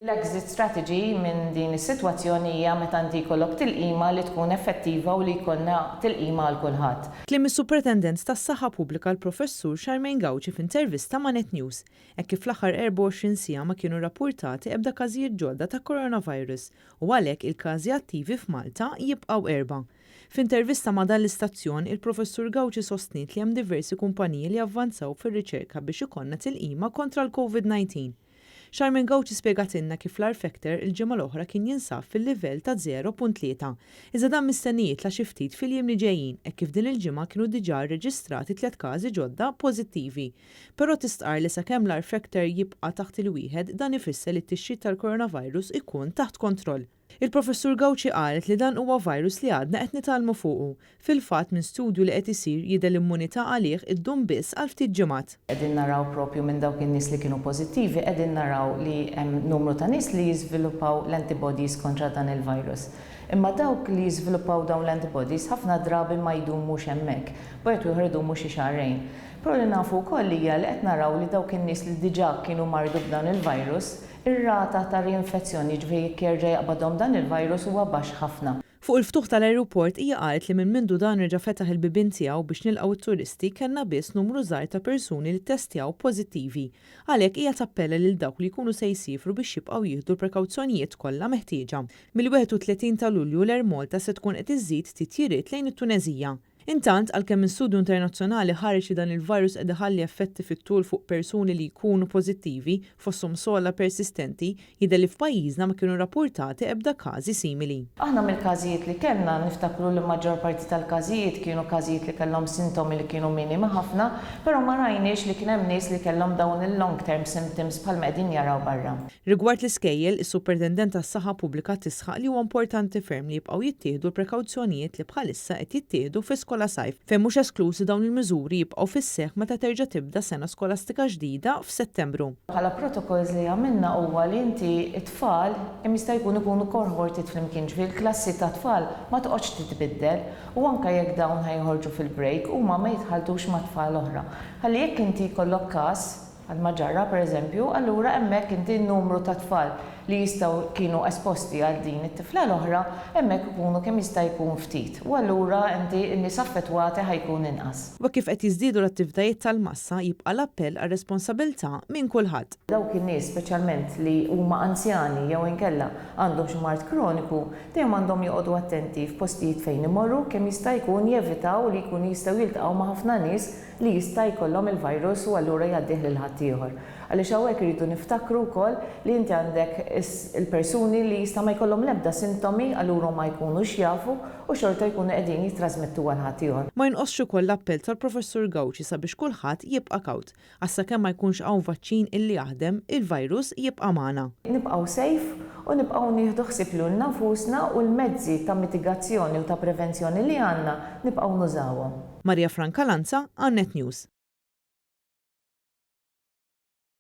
L-exit strategy minn din is-sitwazzjoni hija meta inti jkollok tilqima li tkun effettiva u li jkollna tilqima għal kulħadd. Kliem is-Supretendent tas-Saħħa Pubblika l-Professur Charmaine Gauci f'intervista ma' Net News, hekk kif fl-aħħar 24 siegħa ma kienu rrappurtati ebda każijiet ġodda ta' coronavirus u għalhekk il-każi attivi f'Malta jibqgħu erbgħa. F'intervista ma' dan l-istazzjon, il-Professur Gauci sostniet li hemm diversi kumpaniji li avvanzaw fir-riċerka biex ikollna tilqima kontra l-Covid-19. Charmaine Gauci spjegatilna kif l-R factor il-ġimgħa l-oħra kien jinsab fil-livell ta' 0.3, iżda dan mistenni jitla' xi ftit fil-jiem li ġejjin hekk kif din il-ġimgħa kienu diġà rreġistrati tlett każi ġodda pożittivi. Però tistqarr li sakemm l-R factor jibqa' taħt il-wieħed dan ifisser li t-tixrid tal-coronavirus ikun taħt kontroll. Il-Professur Gauci qalet li dan huwa virus li għadna qed nitgħallmu fuqu. Fil-fatt, minn studju li qed isir jidher l-immunità għalih iddum biss għal ftit ġimgħat. Qegħdin naraw propju minn dawk in-nies li kienu pożittivi qegħdin naraw li hemm numru ta' nies li jiżviluppaw l-antibodies kontra dan il-virus. Imma dawk li jiżviluppaw dawn l-antibodies ħafna drabi ma jdumux hemmhekk. B'wieħed u ieħor idumu xi xahrejn. Però li nafu wkoll hija li qed naraw li dawk in-nies li diġà kienu mardu b'dan il-virus, Ir-rata ta' riinfezzjoni, jiġifieri jekk jerġa' jaqbadhom dan il-virus, huwa baxx ħafna. Fuq il-ftuħ tal-ajruport hija qalet li minn mindu dan reġa' fetaħ il-bibien tiegħu biex nilqgħu t-turisti kellna biss numru żgħir ta' persuni li ttestjaw pożittivi. Għalhekk hija tappella lil dawk li jkunu se jsiefru biex jibqgħu jieħdu l-prekawzjonijiet kollha meħtieġa. Mill-31 ta' Lulju l-Air Malta se tkun qed iżżid titjiriet lejn it-Tuneżija. Intant, għalkemm minn studju internazzjonali ħareġ li dan il-virus qed iħalli effetti fit-tul fuq persuni li jkunu pożittivi, fosthom sogħla persistenti, jidher li f'pajjiżna ma kienu rrappurtati ebda każi simili. Aħna mill-każijiet li kellna, niftakru li maġġor parti tal-każijiet kienu każijiet li kellhom sintomi li kienu minimi ħafna, però ma rajniex li kien hemm nies li kellhom dawn il-long term symptoms bħalma qegħdin jaraw barra. Rigward l-iskejjel, is-Supretendent tas-Saħħa Pubblika tisħaq li huwa importanti ferm li jibqgħu jittieħdu l-prekawzjonijiet li bħalissa qed jittieħdu fi Skolasajf, fejn mhux eskluż li dawn il-miżuri jibqgħu fis-seħħ meta terġa' tibda sena skolastika ġdida f'Settembru. Bħala protocols li għamilna huwa li inti t-tfal kemm jista' jkun ikunu cohorted flimkien, ġifieri l-klassi ta' tfal ma toqgħodx titbiddel u anke jekk dawn ħa joħorġu fil-break huma ma jitħalltux ma' tfal oħra. Ħalli jekk inti jkollok każ, Bħalma ġara, pereżempju, allura hemmhekk inti n-numru ta' tfal li jistgħu kienu esposti għal din it-tifla l-oħra, hemmhekk ikunu kemm jista' jkun ftit. U allura inti n-nies affettwati ħa jkun inqas. U hekk kif qed jiżdiedu l-attivitajiet tal-massa, jibqa' l-appell għar-responsabilità minn kulħadd. Dawk in-nies speċjalment li huma anzjani jew inkella għandhom xi mard kroniku, dejjem għandhom joqogħdu attenti f'postijiet fejn imorru, kemm jista' jkun jevitaw li jkunu jistgħu jiltaqgħu ma' ħafna nies li jista' jkollhom il-virus u allura jgħaddih lil ħaddieħor. Għaliex hawnhekk irridu niftakru wkoll li inti għandek il-persuni li jista' ma jkollhom l-ebda sintomi allura huma jkunux jafu u xorta jkunu qegħdin jittrażmettu għal ħaddieħor. Ma jonqosx ukoll l-appell tal-Professur Gauci sabiex kulħadd jibqa' kawt, għax sakemm ma jkunx hawn vaċċin illi jaħdem, il-virus jibqa' magħna. Nibqgħu safe u nibqgħu nieħdu ħsieb lilna nfusna u l-mezzi ta' mitigazzjoni u ta' prevenzjoni li għandna nibqgħu nużawhom. Maria Franca Lanza għal Net News.